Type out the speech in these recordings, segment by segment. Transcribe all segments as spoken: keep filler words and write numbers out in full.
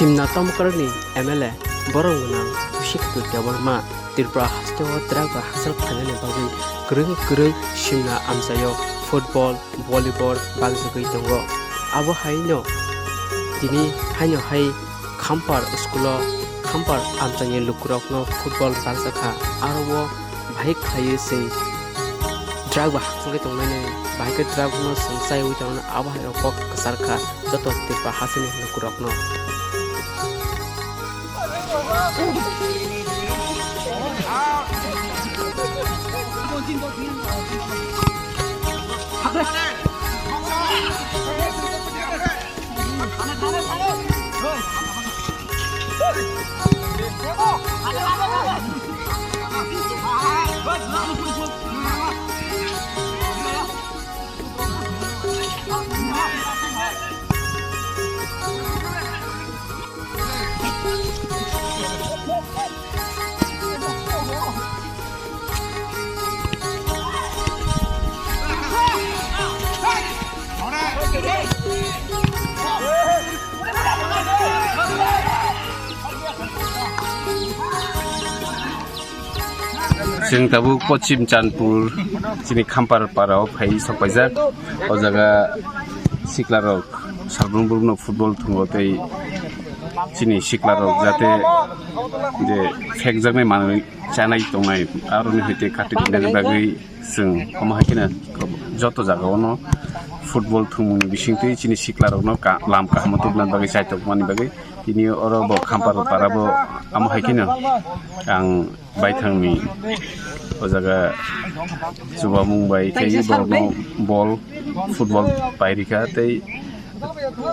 Simna Tomkrakni M L A borok gwnang Bishik Debbarma Tripura hasteo drug bai hakchal khlainani bagwi kwrwng kwrwng simna amchaio football, volleyball bagjagwi tongo. Abo haino tini haino hai Khampar school-o Khampar amchaini lukurokno football bakjakha, aro o bahai khlaiwi chwng drug bai hakchangwi tongnani, bahai khe drug no chwng chaiwi tongnani, abo hai rok kok kwchar kha joto Tripura hasteni lukurokno. Chwng tabuk Pochim Chandpur chini Khampar parao phai sok paijak. O jaga siklarok salbrum brumno football thwngo tei chini siklarok jate je phekjaknai manwi chanai tongnai aroni hoite kati tongnani bagwi chwng omo hai kheno joto jagaono football thwngmungni bisingtwi chini siklarokno ka-, lam kahamo tubunani bagwi chaitok mani bagwi tini oro bo Khampar parabo omo hai kheno ang baithangni o jaga chubamung bai tei borokno bol football pairikha tei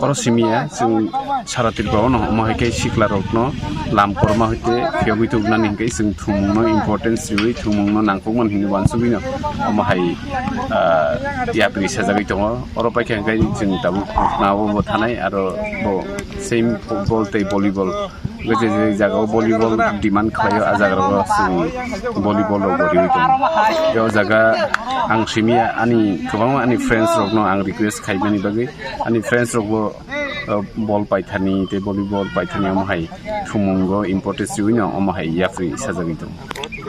oro simiya chwng sara Tripura ono omo hai khe siklarokno lam korma hoite phiyogwi tubunani hinkhe chwng thwngmungno importance riwi thwngmungno nangkukmani hinwi uansugwino omo hai, ah, yapri sajagwi tongo. Oro paikha hinkhe chwng tabuk nao bo thanai aro bo same football tei volleyball. Hwnkhe je je jagao volleyball demand khlaio, a jagarogo chwng volleyball rokbo riwi tongo. Tei o jaga ang simi ani kwbangma ani friends rokno ang request khaimani bagwi, ani friends rokbo, uh, ball paithani tei volleyball paithani omo hai thwngmungo importance riwino omo hai yapri sajagwi tongo.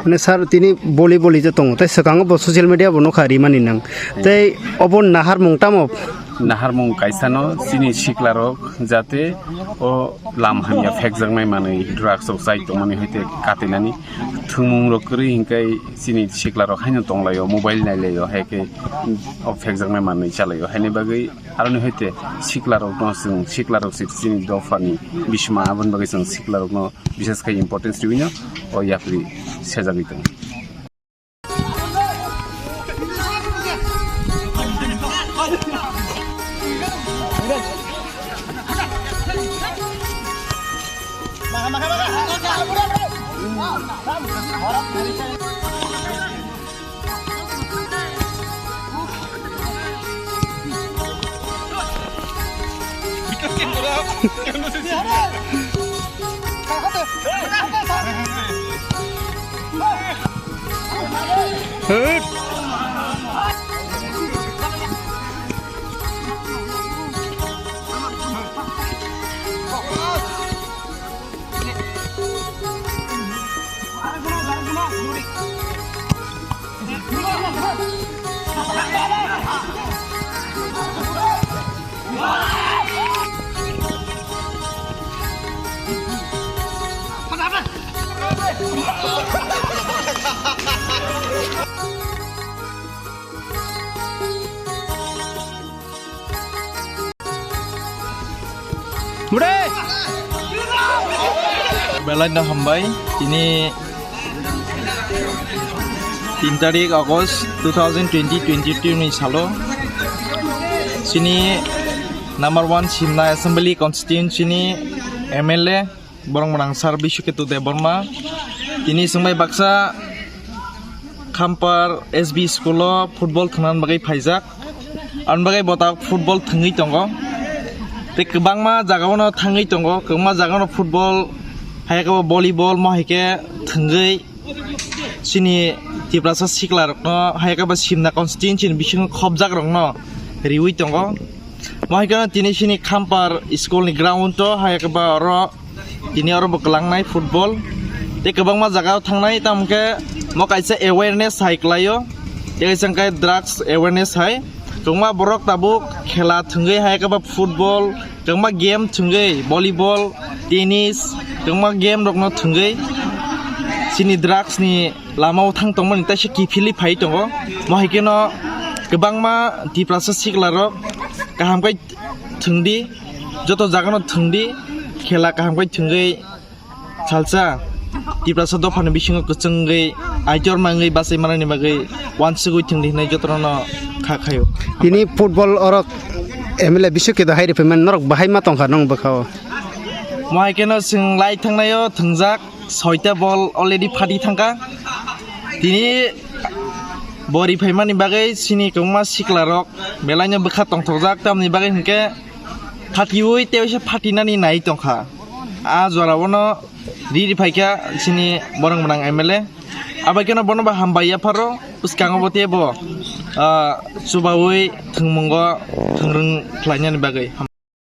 Mane sir, tini volleyball je tongo, tei swkango bo social media bo nukha rimani nang. Tei obo naharmung tamo? Naharmung kaisano chini siklarok jate o lam hamya phekjaknai manwi, drugs rok chai tongmani hoite katinani thwngmung rok kwrwi hinkhe chini sikla rok haino tonglaio, mobile nailaio, hai khe o phekjaknai manwi chalaio. Haini bagwi aroni hoite sikla rokno chwng, sikla rok se chini dophani bisma, aboni bagwi chwng sikla rokno bishes khai importance riwino o yapri sejagwi tongo. Belai no hambai, tini tin tarik August two thousand twenty twenty-two ni salo chini number one Simna Assembly Constituency ni M L A borok mwnang Sir Biswaketu Debbarma tini swngbai baksa Khampar S B school o football thwngna bagwi phaijak. Aboni bagwi bo tabuk football thwngwi tongo. Tei kwbangma jagao no thangwi tongo, kwbangma jagao no football, hai khe bo volleyball, mo hai khe thwngwi chini Tiprasa sikla rokno, hai khe bo Simna constituency ni bisingo khobjak rokno riwi tongo. Mohai kheno tini sini Khampar school ni ground o hai khe ba oro tini oro bo kwlangnai football. Tei kwbangma jaga o thangnai, tamo khe mo kaisa awareness hai kwlaio. Tei kaisa hwnkhe drugs awareness hai. Kwbangma borok tabuk khela thwngwi hai khe ba football, kwbangma game thwngwi volleyball, tennis, kwbangma game rokno thwngwi chini drugs ni lama o thang tongmani taisa kiphilwi phai tongo. Mohai kheno kwbangma Tiprasa sikla rok kaham khe thwngdi, joto jagano thwngdi, khela kaham khe thwngwi salsa Tiprasa dophani bisingo kwchwngwi aitor mangwi bachai manani bagwi wansugwi thwngdi hinwi jotono kha khaio. Tini football orok M L A bisu kedo hai riphaimani norok bahai ma tongkha nong bwkhao. Mohai kheno chwng lai thangnaio thwngjak soita ball already phati thangkha. Tini bo riphaimani bagwi chini kwbangma sikla rok belaino bwkha tongthokjak, tamni bagwi hinkhe phatiwi tei waisa phatinani nai tongkha. A jora o no ri ri phaikha chini borok mwnang M L A. Abai kheno bono ba hambai yapharo bwskango bo tei bo, ah, chubaui thwngmungo thwngrwng khlainani bagwi.